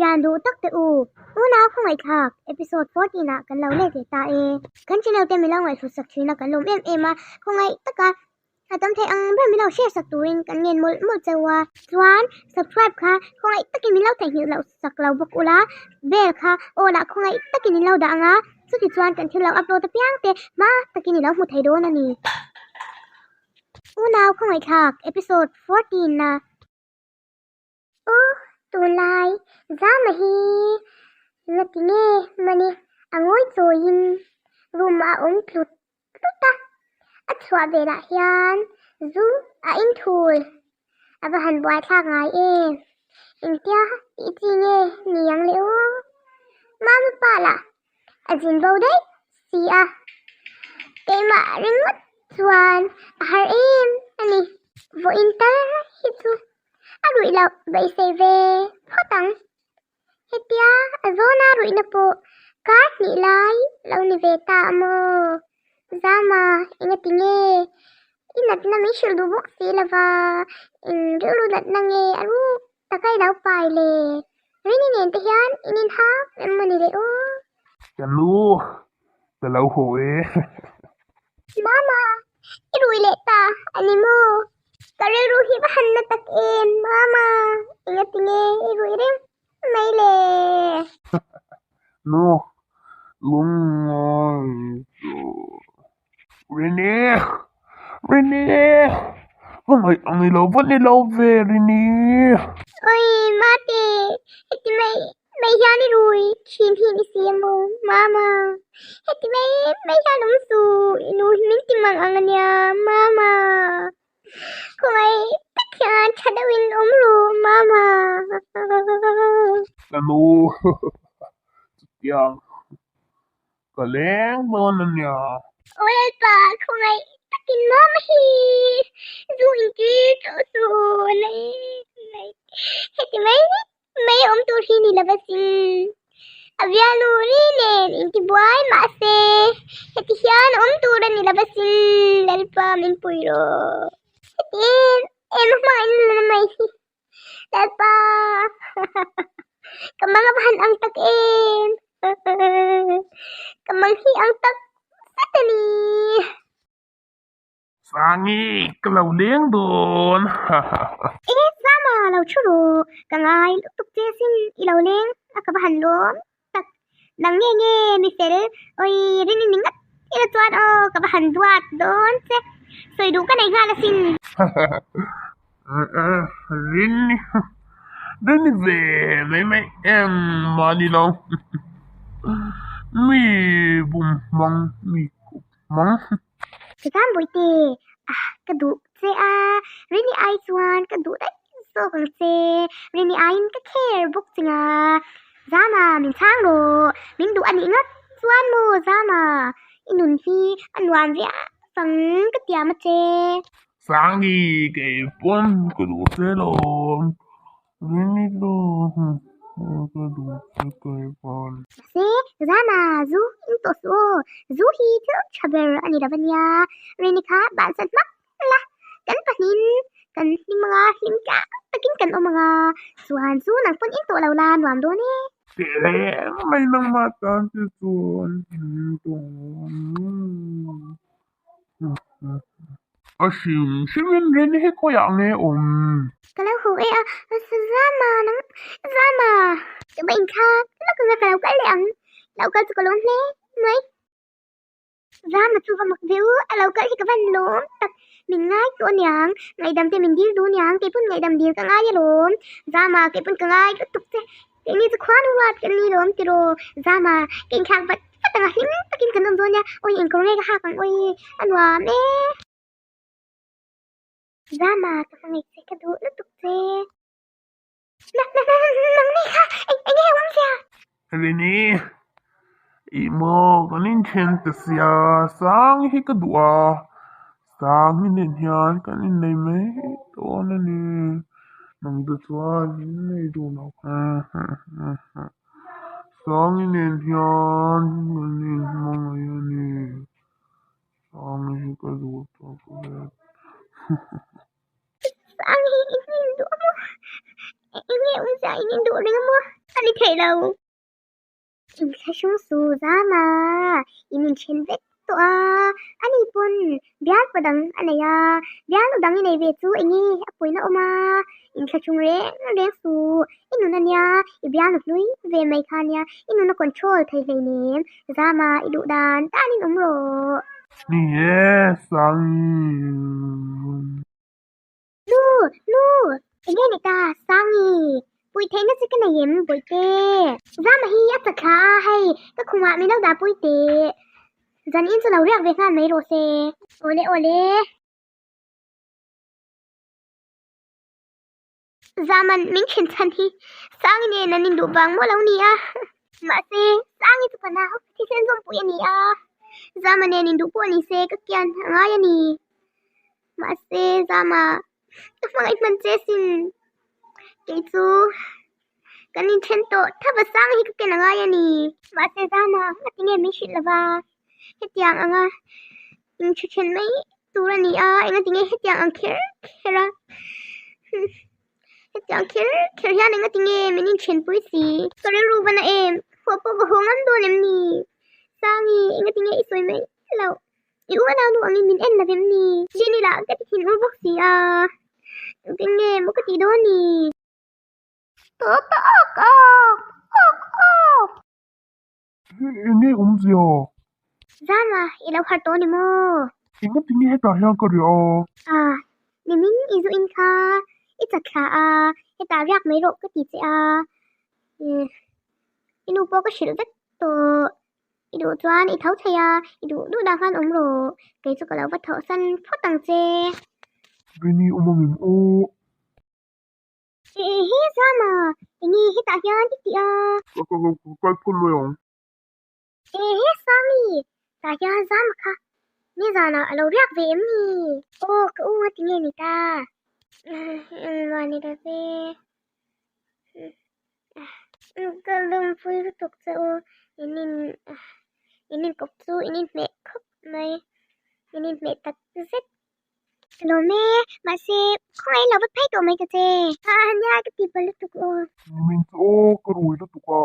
Thian duh tak te u, unau khawngaihthlak episode 14 ah kan lo let leh ta e. Kan channel te min lo ngaihhlut sak thin a kan lawm em em a, khawngaih taka a tam theih ang ber min lo share sak turin kan ngen mawlh mawlh cheu a. Chuan subscribe kha khawngaih takin min lo theihnghilh loh sak lo bawk ula, bell kha all ah khawngaih takin in lo dah ang a, chuti chuan kan thil lo upload apiang te hma takin i lo hmu thei dawn a ni. Unau khawngaihthlak episode 14 a. U, tunlai Zama hi ngati nge mani a ngawi chawiin room ah a awm tlut tlut a, a chhuah velah hian zu a inthul a va han buaithlak ngai em, engtia tih chi nge ni ang le aw, Mama pa lah a zin bo daih si a, keimah ringawt chuan a har em a ni, vawiin tal hi chu a ruih loh beisei ve phawt ang. Hetia a zawna ruihna pawh kar hnih lai lo ni ve ta a maw? Zama, engati nge? I natna min hrilh duh bawk si lova, eng rilru natna nge a ruk taka i lo pai le? Rini nen te hian in inhau em maw ni le aw? Ka nu, ka lo haw e. Mama, i rui leh ta a ni maw? Ka rilru hi va han na tak em Mama, engati nge i rui reng mai le? Nu, lungngai chu. Rini, Rini, va ngaih ang i lo va ni lo ve Rini. Oi Mate, heti mai mai hian i rui thin hi ni si emaw Mama, heti mai mai hian awm suh, i nu hi min ti mang ang ania Mama, khawngaih tak hian tha deuhin awm ru Mama. Ka nu, chutiang Ka leng dawn a nia. Aw Lalpa, khawngaih takin mama hi zu intir tawh suh mai mai. Heti mai mai awm tur hi ni lova sin. A bialnu ri nen intibuai mahse heti hian awm tur a ni lova sin. Lalpa min pui rawh. Heti em em a hmangaihna la na mai hi. Lalpa ka mang a han ang tak em ka mang hi ang tak zet a ni. Sangi ka lo leng dawn E Zama lo thu rawh ka ngai lutuk che sin i lo leng a ka va han lawm tak nang nge nge mi fel awi rin in ni ngat ila chuan aw ka va han duat dawn che sawi duh ka nei nghal asin. Rin rin ve mai mai eng mah ni lo mi bum hmang mi kut hmang. Chutah Bawihte ah ka duh che a, Rini ai chuan ka duh daih zawk ang che, Rini aiin ka care bawk che nga, Zama min chhang rawh, min duh a nih ngawt chuan maw Zama, i nun hi a nuam viau ang ka tiam a che. Sangi kei pawn ka duh che lawm. Rini chu ka duh che kei pawn. Mahse, Zama, zu in tawh suh aw. Zu hi thil tha ber a ni lo ania. Rini kha bansan hmak la, kan pahnihin kan hlim anga, hlim tlang takin kan awm anga. Chuan zu nang pawn in tawh lo la, nuam dawn e. Teh reng mai nangmah tan che chuan in tawh. A hrim hrim in rin hi khawiah nge awm? Ka lo haw e a, Zama nang Zama! Ka va inthlak lawk anga ka lo kal leh ang, lo kal chu ka lawm hle mai. Zama chu va mak ve u, a lo kal hi ka van lawm tak, min ngai tawh aniang, ngaihdam te min dil duh aniang, keipawn ngaihdam dil ka ngai alawm, Zama keipawn ka ngai lutuk che, Keini chu khuan ruat kan ni lawm tiraw Zama ka inthlak vat vat ang a hlim takin kan awm dawn nia awi engkawr nge ka hak ang awi a nuam e. Zama ka hmangaih che ka duh lutuk che. Na na na nang nei kha eng enge awm zia. Rini ih maw kan inthen ta sia sang hi ka duh a sang hi nen hian kan innei mai dawn a ni. Nang te chuan min nei duh lo Sangi nen hian kan inhmangaih a ni. Sangi hi ka duh tak zet. Sangi hi i hnim duh a maw? Eng nge awm chiah in induh reng a maw? A ni theih lo. Inthlahrung su zam a, in inthen vek tawh a, ani pawn bialpa dang a nei a, bialnu dang i nei ve chu eng nge a pawina awm a, inthlahrung reng reng su, i nun a nia, i bialnu hlui ve mai kha a nia, i nun a control thei hleinem, zam a, i duh dan danin awm rawh. Ni e, Sangi. Nu! Nu! Enge ni ta, Sangi? Puih theihna che ka nei em, Bawihte? Zama hi a chak thla a, hei, ka khumah min lo dah pui teh. Zan in chu lo riak ve nghal mai rawh se. Awle awle. Zaman min then chhan hi Sangi nen an induh vang maw lo ni a. Mahse, Sangi chu ka nau thisen zawmpui a ni a. Zama nen induh pawh ni se ka kian a ngai a ni. Mahse, Zama, ka hmangaih hman che sin. Kei chu kan inthen tawh thava sang hi ka ken a ngai a ni. Mahse, Zama, ngatinge min hrilh lova hetiang anga inthu then mai tur a ni a, engatinge hetiang ang kher kher a, hetiang kher kher hian engatinge min inthenpui si. Ka rilru va na em, haw pawh ka haw ngam dawn em ni? Sangi, engatinge i sawi mai loh? I u a nau nu angin min en lo em ni? Jenny lah ka ti thin ur bawk si a, engtin nge maw ka tih dawn ni? Tawp ta awk awk awk awk. Eng nge awmzia? Zama, i lo harh tawh ni maw? Engati nge hetah hian ka riah a? A, nimin i zu in kha i chat thla a, hetah riak mai rawh ka ti che a. I nu pawh ka hrilh vek tawh. I duh chuan i tho thei a, i duh duh dah khan awm rawh. Kei chu ka lo va thawh san phawt ang che. Rini awm ang em aw? E he Zama, enge hetah hian i tih a? Ka ka ka kal phawt mai ang. E he Sami, tah hian Zama kha nizanah a lo riak ve em ni? Aw ka u a ti nge ni ta? Engmah ni ta che. Ka lawmpui lutuk che u, in in in inkawp chu in inhmeh khawp mai, in inhmeh tak zet. Lawm e, mahse khawngaih lo va phei tawh mai ta che. A nia ka ti pawh lutuk aw. Nimin chu aw ka rui lutuk a,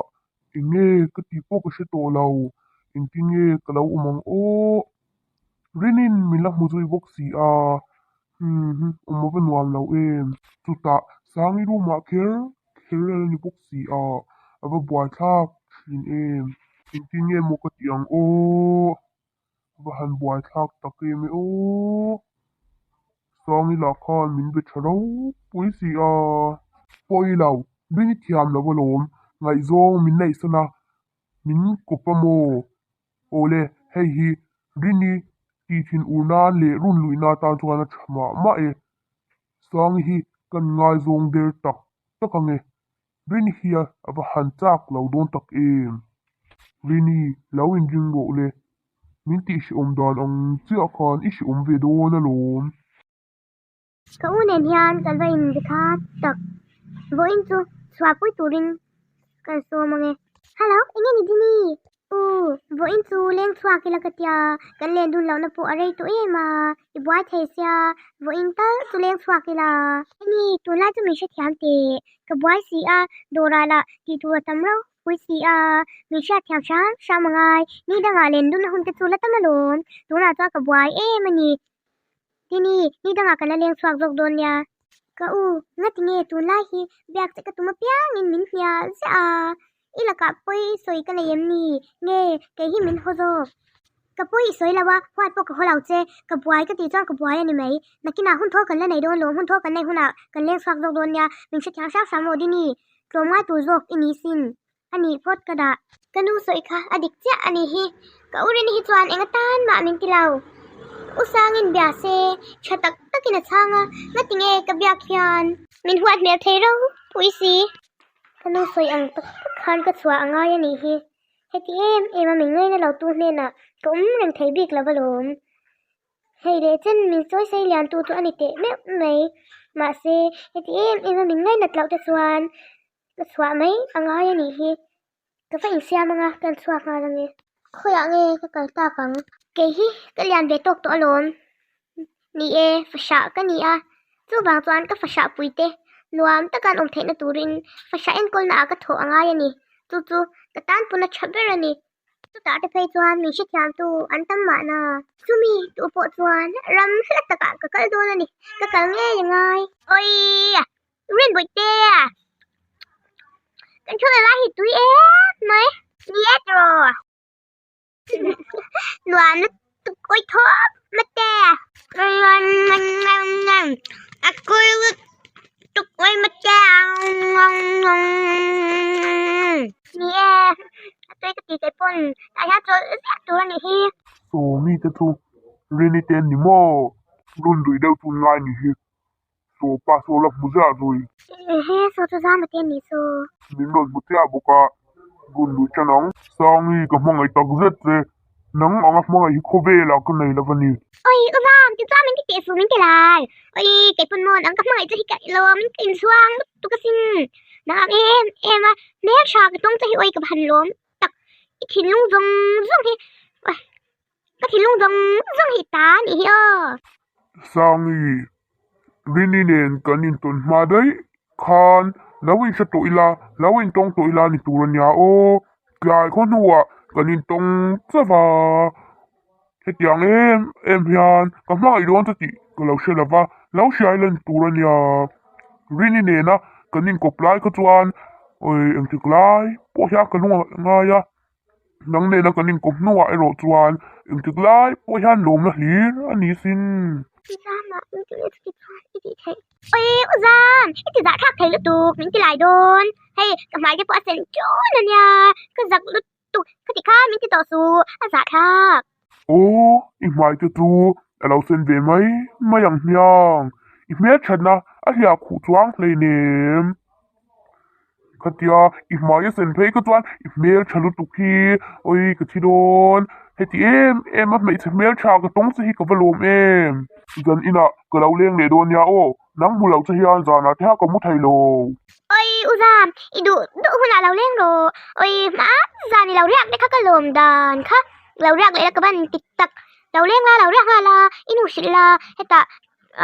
eng nge ka tih pawh ka hre tawh lo, engtin nge ka lo awm ang aw. Rinin min la hmu zui bawk si a, hmm awm a va nuam lo em. Chutah Sangi room ah kher kher a la ni bawk si a, a va buaithlak thin em. Engtin nge maw ka tih ang aw. Va han buai thlak tak em e aw. Sangi lah khan min be tha ropui si a. Pawi lo, ring i thiam lo alawm, ngaihzawng min neihsan a, min kawp a maw? Awle, hei hi Rini tih thin ur nan leh run luihna atan chuan a tha mah mah e. Sangi hi kan ngaizawng der tak tak ang e. Rini hi a va han chak lo dawn tak em? Rini, lo inring rawh le. Min tih hrehawm dan ang chiah khan i hrehawm ve dawn alawm. Ka u nen hian kan va inbe kha tak. Vawiin chu chhuahpui turin kan sawm ang e. Hello, enge ni Dini? U, vawiin chu leng chhuak ila ka tia, kan len dun lohna pawh a rei tawh em a, i buai thei sia, vawiin tal chu leng chhuak ila. Eni, tunlai chu min hrethiam teh, ka buai si a, dawrah lah tih tur a tam rau pui si a, min hriatthiam hram hram a ngai, ni dangah len dunna hun te chu la tam alawm, tunah chuan ka buai em a ni. Tini, ni dangah kan la leng chhuak zawk dawn nia. Ka u, ngatinge tunlai hi biak che ka tum apiangin min hnial ziah a, i lakah pawi i sawi ka nei em ni? Nge, kei hi min haw zawk. Ka pawi i sawi lo a, huat pawh ka haw lo che, ka buai ka tih chuan ka buai a ni mai. Nakinah hun thaw kan la nei dawn lo, hun thaw kan nei hunah kan leng chhuak zawk dawn nia, min hrethiam hrang hrang maw Dini? Tlawm ngai tur zawk i ni sin. A nih phawt ka dah. Ka nu sawi kha a dik chiah a nih hi. Ka u Rini hi chuan eng atan mah min ti lo. U Sangin bia se, tha tak takin a chhang a, ngatinge ka biak hian. Min huat hmel thei ro pui si. Ka nu sawi ang tak tak khan ka chhuah a ngai a nih hi. Heti em em a min ngaina lo tu hnenah ka awm reng thei bik lo alawm. Hei leh chen min sawi sei lian tu chu a ni teh meuh mai. Mahse, heti em em a min ngainat loh te chuan Ka chhuah mai a ngai a nih hi. Ka va insiam anga kan chhuak nghal ange. Khawiah nge ka kal tak ang? Kei hi ka lian ve tawk tawh alawm. Ni e, fahrah ka ni a. Chuvang chuan ka fahrah pui te Nuam taka an awm theihna turin fahrah enkawlna ah ka thawh a ngai a ni. Chu chu ka tan pawn a tha ber a ni. Chutah te phei chuan min hrethiamtu an tam mahna. Chumi tu pawh chuan ram hla takah ka kal dawn a ni. Ka kal ngei a ngai. Awii! Rinbawihte! Kan thu lai hi tui em mai. Ni e tiraw? Nuam lutuk awi thawp mate. A kui lutuk awi mate. Ni e, a tui ka ti kei pawn tah hian chawlh ziah tur a nih hi. Saw mite chu Rini te an ni maw? Run duih deuh chu ngai ni hi. Saw pa saw la hmu ziah zui. Ehe, saw chu zam ate ni saw. Min rawn hmu chiah bawk a, run duih ṭan ang. Sangi, ka hmangaih tak zet che. Nang anga hmangaih hi khawvelah ka nei lo va ni. Oi, u Zam, ti chuan min ti teh suh min ti lai. Oi, kei pawn mawn ang ka hmangaih che hi ka ilo, min ka inchhuang lutuk asin. Nang ang em em a, hmelṭha ka tawng che hi oi ka va han lawm tak. I thinlung zawng zawng hi, oi. Ka thinlung zawng zawng hi ta a nih hi aw. Sangi, Rini nen kan intawn hma daih khan lo inhre tawh ila, lo intawng tawh ila ni tur a nia aw. Tlai khaw hnuah kan intawng chauh a, hetiang em em hian ka hmangaih dawn che tih ka lo hre lo va, lo hriai len tur a nia. Rini nena kan inkawp lai kha chuan engtik lai pawh hian ka lung a ngai a. Nang nena kan inkawp hnuah erawh chuan engtik lai pawh hian lawmna hlir a ni sin. Zama, min ti leh chuti chuan i tih theih. Oi, u Zam, i ti zah thlak thei lutuk, min ti lai dawn. Hei, ka hmai te pawh a sen ṭun a nia, ka zak lutuk, khati kha min ti tawh suh, a zah thlak. Aw, i hmai te chu a lo sen ve mai mai ang hmiang, i hmelṭhatna a hliah khuh chuang hleinem. Khatia i hmai a sen phei kha chuan i hmel tha lutuk hi awi ka thi dawn heti em em a hmeichhe hmel tha ka tawng che hi ka va lawm em zan inah ka lo leng leh dawn nia aw nang hmu loh che hian zanah te ha ka mu thei lo. Awi u Zam i duh duh hunah lo leng rawh awi hma zan i lo riak te kha ka lawm dan kha lo riak leh la ka ban tik tak lo leng la lo riak nghal a i nu hrilh la hetah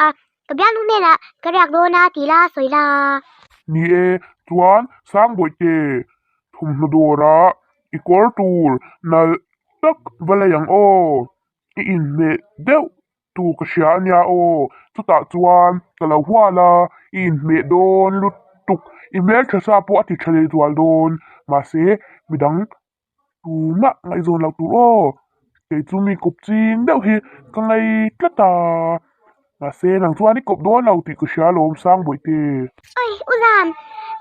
ah Ka bialnu hnenah ka riak dawn a ti la sawi la. Ni e, chuan Sangbawihte thawmhnaw dawrah i kawr tur nalh tak va lei ang aw, i inhmeh deuh tur ka hria a nia aw, chutah chuan ka lo hual a, i inhmeh dawn lutuk, i hmeltha sa pawh a ti tha leh zual dawn, mahse midang Tumah ngaihzawn loh tur aw, kei chu mi kawp ching deuh hi ka ngei tlat a, mahse nang chuan i kawp dawn lo tih ka hria alawm Sangbawihte. Oi u Zam,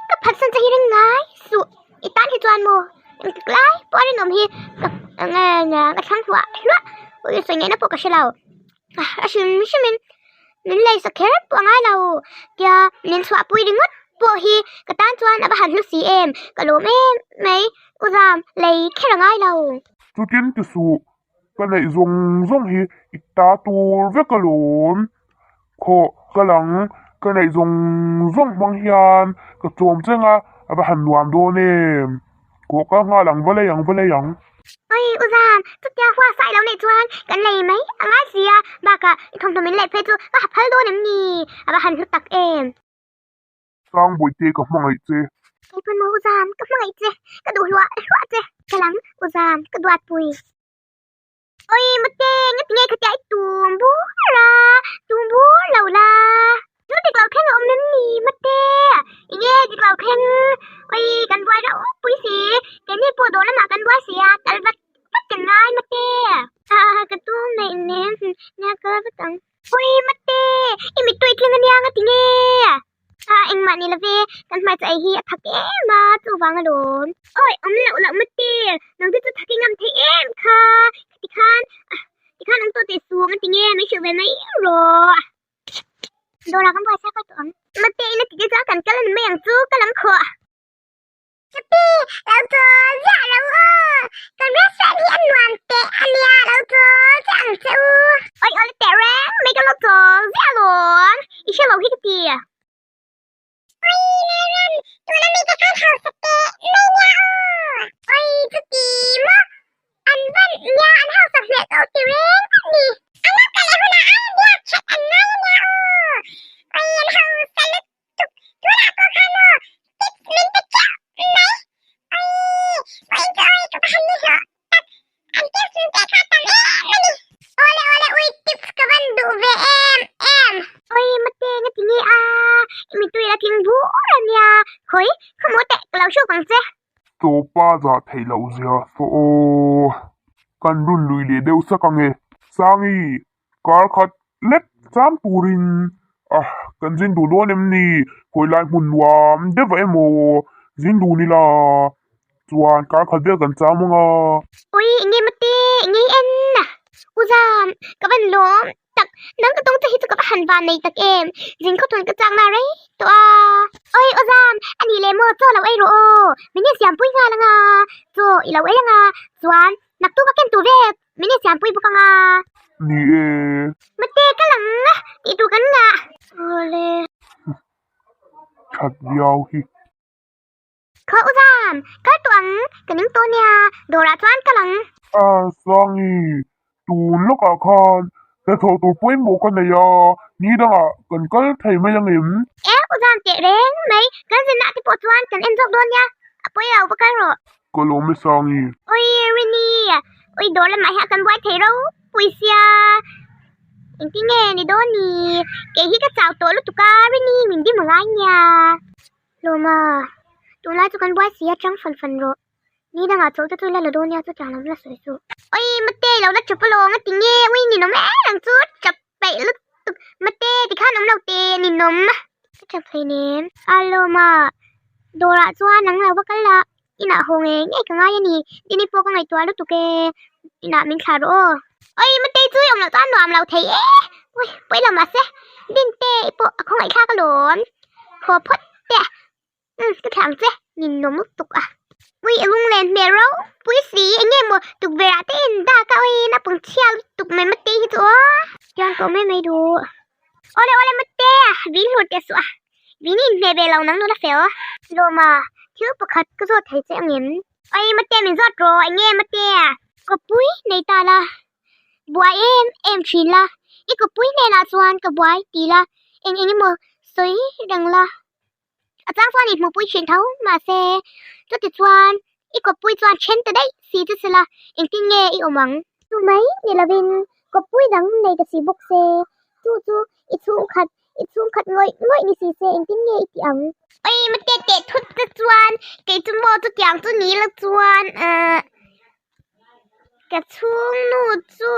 ka phatsan che hi ring ngai suh, i tan hi chuan maw engtik lai pawh a rinawm hi ka nge nge ka thlang hluah hluah, ui sawi ngaihna pawh ka hre lo, a hrim hrimin min lei sak kher pawh a ngai lo tia min chhuahpui ringawt pawh hi ka tan chuan a va han hlu si em ka lawm em mai u zam lei kher a ngai lo. Chutin ti suh ka neih zawng zawng hi i ta tur vek alawm khawh ka lang ka neih zawng zawng hmang hian ka chawm cheng a a va han nuam dawn em. Kawh ka nghal ang va lei ang va lei ang. Oi u Zam, chutia hua sai lo neih chuan kan lei mai a ngai si a, bakah i thawmhnaw min leh phei chu ka ha phal dawn em ni? A va han hlu tak em. Sangbawihte ka hmangaih che. Kei pawn maw u Zam, ka hmangaih che, ka duh hluah hluah che. Ka lam u Zam, ka duatpui. Oi mate, ngati nge khatia i tum bur a, tum bur lo la. Chu dik lo thleng a awm em ni mate? Enge dik lo thleng? Oi kan buai reuh pui si, keini pawh dawr lamah kan buai si a, kal vat vat kan ngai mate. Ah ka tum neih nen, nia kal vat ang. Oi mate, i mittui thleng ania ngati nge? A engmah ni love, kan hmarcha ei hi a thak em a, chuvang alawm. Awi, awm loh loh mate, nang te chu thak i ngam thei em kha, tikhan, tikhan awm tawh teh suh, a ti nge, min hrilh ve mai rawh. Dawrah kan buaisa kal tawh ang. Mate, ina tite chuan kan kal a ni mai ang chu, ka lam khawh. Chuti, lo chawl ziah lo aw. Kan restaurant hi a nuam teh a nia, lo chawl ziah ang che u. Oi awle teh reng mai ka lo chawl ziah alawm, i hre lo hi ka ti. Oi Lalram, tuna mi te khan hausa teh mai nia aw. Oi chuti maw, an van nia an hausa hmel tawh ti reng a ni. An lo kal leh hunah ai biak that an ngai a nia aw. Oi an hausa lutuk, tunah. hruk ang che. Tawpa zah theih loh zia saw aw. Kan run lui leh deuh sak ang e. Sangi, kar khat lek cham turin ah kan zin duh dawn em ni? Khawi lai hmun nuam deuh ah emaw zin dun ila chuan kar khat vel kan cham ang a. Ui, enge mate, enge i en a? U Zam, ka van lawm tak, nang ka tawng che hi chu ka va han van nei tak em, zin khaw tun ka chak na rei tawh a. Oi U Zam, a nih leh maw chaw lo ei rawh aw, min insiampui nghal ang a, chaw i lo ei ang a, chuan naktuk a ken tur vel Min insiampui bawk anga. Ni e. Mate ka lang a tih tur kan ngah. Awle. That viau hi. Khaw u zam, kal tawh ang, ka ning tawh nia, dawrah chuan ka lang. A Sangi, tun lawkah khan hnathawh tur pawimawh ka nei a, ni dangah kan kal thei mai ang em? E u zam teh reng mai, kan zinah te pawh chuan kan en zawk dawn nia, a pawi lo va kal rawh. Ka lawm e Sangi. Ui Rini, ui dawr lamah hian kan buai thei ropui sia. Engtin nge ni dawn ni? Kei hi ka chau tawh lutuk a, Rini min dim angai nia. Lawma, tunlai chu kan buai si a chang fan fan rawh. Ni dangah chawlh te chu ila la dawn nia chutiang lam la sawi suh. Ui mate lo la chawp alawng a ti nge, ui ninawm em ang chu chawp peih lutuk. Mate tikhan awm lo te ninawm. Ka chawp hleinem. A Lawma, dawrah chuan nang lo va kal la. Inah haw ngei ngei ka ngai a ni. Dini pawh ka ngaihtuah lutuk e. Inah min thlah rawh aw. Oi, Matei chu i awm loh chuan nuam lo thei e. Ui, pawi lo mahse, Dinte i pawh a khawngaihthlak alawm. Haw phawt teh. Umm, ka thlah ang che, ninawm lutuk a. Ui, i lung len hmel ropui si, eng nge maw tukverh ah te in dak a, ui, naupang chhia lutuk mai Matei hi chu aw. Tiang tawh mai mai duh. Awle awle Mate, vin hlur teh suh a. Vin inhmeh ve lo nang nula fel. Lawma, thil pakhat ka zawt thei che angem? Oi Mate min zawt rawh, eng nge Mate? Kawppui nei ta la, buai em em thin la, i kawppui hnenah chuan ka buai ti la, eng eng emaw sawi reng la. A chang chuan i hmuhpui thin tho mahse chuti chuan i kawppui chuan then ta daih si chu sela engtin nge i awm ang? Chu mai ni lovin kawppui dang nei ta si bawk se chu chu i chhungkhat i chhungkhat ngawih ngawih ni si se engtin nge i tih ang? Oi mate teh thut te chuan kei chu maw chutiang chu ni lo chuan ahh Ka chhungnu chu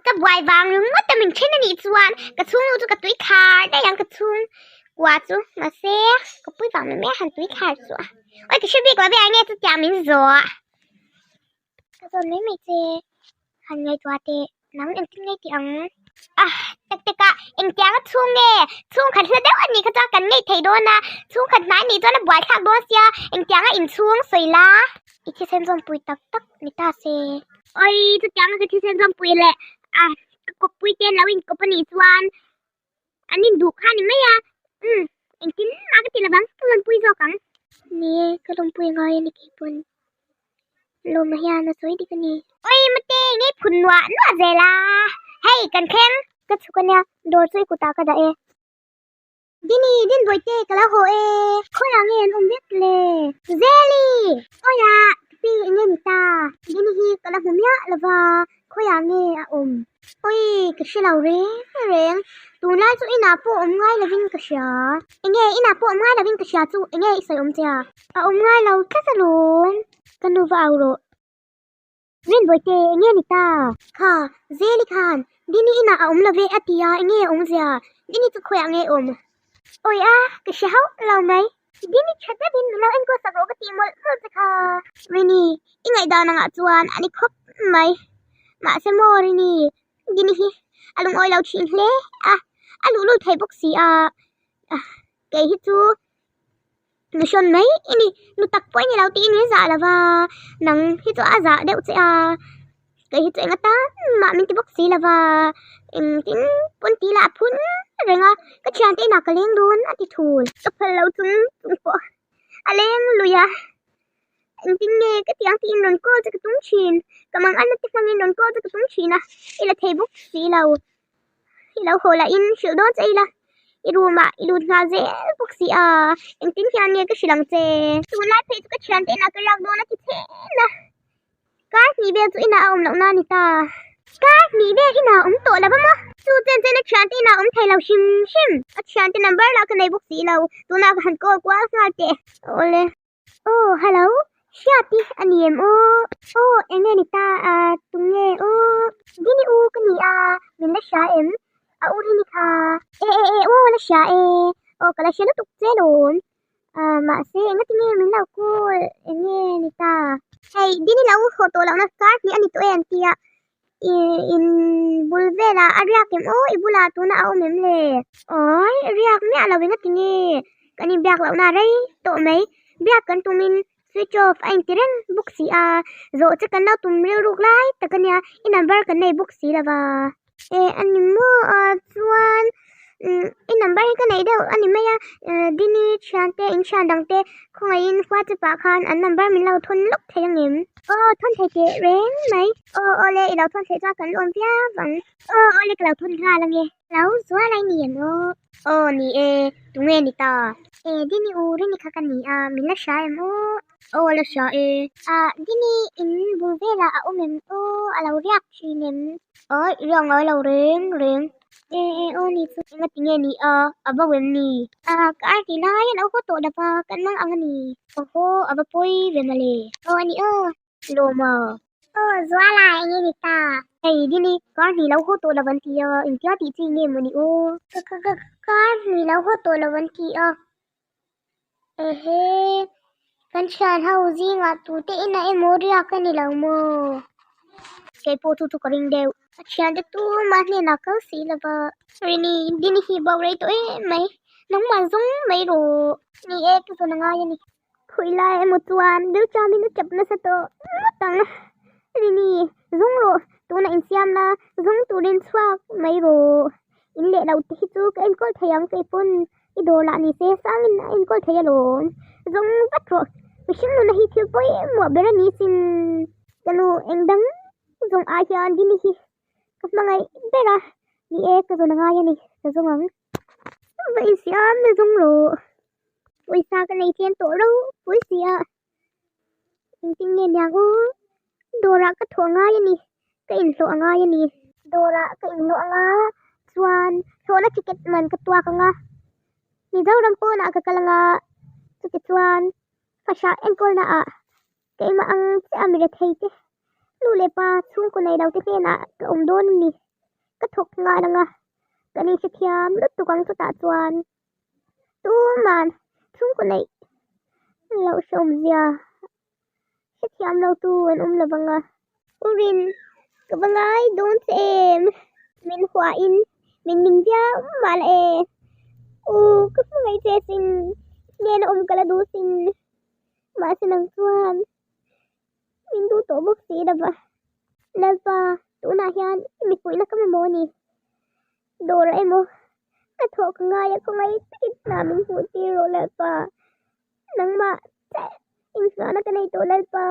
ka buai vang ringawt a min then a nih chuan ka chhungnu chu ka tui khar daih ang ka chhung kua chu mahse ka pui vang mai mai a han tui khar chu a awi ka hre bik lo ve a enge chutiang min zawh ka zawn mai mai che han ngaihtuah teh. Nang engtin nge tih ang? Ah, tak tak ah, engtiang a chhung nge? Chhung khat hla deuh a nih kha chuan kan ngei thei dawn a, chhung khat hnai nih chuan a buai thlak dawn sia, engtiang a inchhung sawi la? I thisen zawmpui tak tak ni ta se. Oi, chutiang a ka thisen zawmpui leh ah, ka kawppui te an lo inkawp a nih chuan an induh kha a ni mai a, umm, engtin mah ka ti lovang, ka lawmpui zawk ang. Ni e, ka lawmpui ngai a ni keipawn. Lawma hian a sawi dik a ni. Oi mate ngei phun nuah nuah zel a, hei kan thleng. Ka chhuk ania, dawr chu i kutah ka dah e. Dini, Dinbawihte ka lo haw e. Khawiah nge an awm vek le? Zeli! Awiah, ka pi enge ni ta? Dini hi ka la hmu miah lo va, khawiah nge a awm? Oi, ka hre lo reng reng. Tunlai chu inah pawh awm ngai lovin ka hria. Enge inah pawh awm ngai lovin ka hria chu enge i sawi awm che a? A awm ngai lo tlat alawm. Ka nu va au rawh. Rinbawihte, enge ni ta? Kha, Zeli khan Dini inah a awm lo ve a ti a, enge a awmzia? Dini chu khawiah nge awm? Awi a, ka hre hauh lo mai. Dini tha deuhin min lo enkawl sak rawh ka tih mawlh mawlh che kha. Rini, i ngaihdan angah chuan a ni khawp mai. Mahse maw Rini, Dini hi a lungawi lo thin hle a, a luhlul thei bawk si a, kei hi chu nu hrawn mai i ni, nu tak pawh i ni lo tiin min zah lo va, nang hi chu a zah deuh che a, kei hi chu eng atan mah min ti bawk si lo va, engtin pawn ti lah a phun reng a, ka thiante inah ka leng dawn a ti thul. Ka phal lo chung chung pawh a leng lui a, engtin nge ka ti ang tiin rawn call che ka tum thin, ka mang anna te hmangin rawn call che ka tum thin a, i la thei bawk si lo. I lo haw lah in hrilh dawn che ila i room ah i lut nghal zel bawk si a, engtin hian nge ka hrilh ang che? Tunlai phei chu ka thiante inah ka riak dawn a ti chen a, kar hnih vel chu inah a awm loh na a ni ta. Kar hnih vel inah a awm tawh lo va maw? Chu chen chen a thiante inah a awm thei lo hrim hrim. A thiante number lah ka nei bawk si lo, tunah ka han call kual nghal teh. Awle. Aw hello, Hriati a ni em aw? Aw eng nge ni ta a, tunge aw? Dini u ka ni a, min la hria em? A u hi ni kha. E e e aw la hria e, aw ka la hria lutuk che lawm. Ah mahse engati nge min lo call eng nge ni ta? Hei Dini lo haw tawh lohna kar hnih a ni tawh e an ti a, i in bul velah a riak em aw i bulah tuna a awm em le? Awi riak miah lo engati nge kan inbiak lohna rei tawh mai biak kan tumin switch off a inti reng bawk si a, zawh che kan lo tum rilruk lai tak a nia i number kan nei bawk si lova. E a ni maw a chuan umm i number hi ka neih deuh a ni mai a Dini thiante in thian dang te khawngaihin WhatsApp ah khan an number min lo thawn lawk thei ang em? Aw thawn thei teh reng mai. Aw aw le i lo thawn theih chuan kan lawm viau ang. Aw aw le ka lo thawn nghal ang e. Lo zual ai ni em aw? Aw ni e, tunge ni ta? E Dini u Rini kha ka ni a, min la hria em aw? Aw la hria e. Ah Dini in bul velah a awm em aw? A lo riak thin em? Awi riak ngai lo reng reng. E e aw ni chu enga ti nge ni a, a bo em ni? Ah ka ar ti lai a lo haw tawh lova kan mang ang a ni. Awhaw a va pawi ve mawle. Aw a ni aw. Lawma. Aw Zuala eng nge ni ta? Hei Dini kar hnih lo haw tawh lo an ti a, engtia tih chi nge maw ni aw? Ka ka ka kar hnih lo haw tawh lo an ti a. Ehe, kan thian ho zingah tute inah emaw riak a ni lo maw? Keipawh chu chu ka ring deuh. A thiante tumah hnenah kal si lova. Rini, Dini hi bo rei tawh em mai. Nangmah zawng mai rawh. Ni e, ka zawn a ngai a ni. Khawi lai emaw chuan Rilṭamin a chap nasa tawh ngawt ang. Rini, zawng rawh, tunah insiam la, zawng turin chhuak mai rawh. In leh lo te hi chu ka enkawl thei ang keipawn i dawr lah ni se sangin a enkawl thei alawm. Zawng vat rawh, mihring nuna hi thil pawimawh ber a ni sin. Ka nu eng dang zawng ai hian Dini hi ka hmangaih ber a, ni e ka zawn a ngai a ni, ka zawng ang. Va insiam na zawng rawh. Pawisa ka nei tlem tawh ro pui si a, engtin nge niang u, dawrah ka thawh ngai a ni, ka inhlawh a ngai a ni. Dawrah ka inhlawh anga chuan hlawhna ticket man ka tuak anga, Mizoram pawnah ka kal anga, chutichuan fahrah enkawlna ah keimah ang chiah a mi rethei te, nu leh pa chhungkaw nei lo te hnenah ka awm dawn a ni, ka thawk nghal anga, kan inhrethiam lutuk ang chutah chuan. Tuman chhungkaw neih loh hrehawmzia hrethiam lo tu an awm lo vang a. U Rin, ka va ngai dawn che em? Min huahin min ning viau mah la e. U, ka hmu ngei che sin, hnena awm ka la duh sin. Mahse nang chuan min duh tawh bawk si lo va. Lalpa, tunah hian i mipuina ka mamawh a ni. Dawr emaw ka thawh ka ngai a khawngaih takin hna min hmuh tir rawh Lalpa, nangmah che inhnuahna ka nei tawh Lalpa,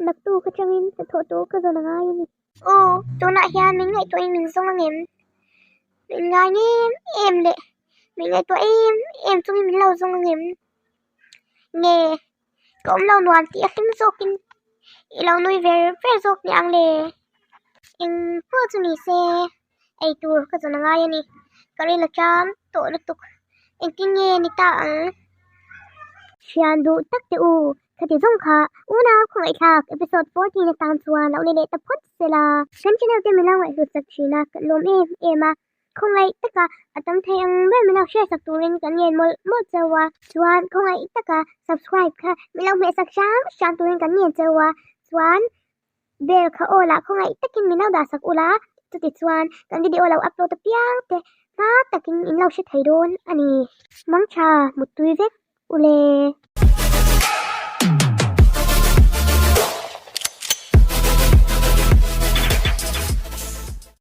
naktuk atangin hnathawh tur ka zawn a ngai a ni. Aw, tunah hian min ngaihtuahin min zawng ang em? Min ngai em em leh min ngaihtuah em em chungin min lo zawng ang em? Nge, ka awm lo nuam tih a hlim zawkin i lo nui ver ver zawk ni ang le. Eng pawh chu ni se ei tur ka zawn a ngai a ni. Ka ril a ṭam tawh lutuk. Engtin nge ni ta ang? Thian duh tak teh u, khati zawng kha unau khawngaihthlak episode 14 atan chuan lo ni leh ta phawt sela. Kan channel te min lo ngaihhlut chak thin a, kan lawm em em a. Khawngaih taka a tam thei ang ber min lo hriatsak turin kan ngen mawlh mawlh cheu a, chuan khawngaih taka subscribe kha min lo hmehsak hram hram turin kan ngen cheu a, chuan bell kha aw lah khawngaih takin min lo dahsak ula, chuti chuan kan video lo upload apiang te hma takin in lo hre thei dawn a ni. Mangtha muttui vek ule.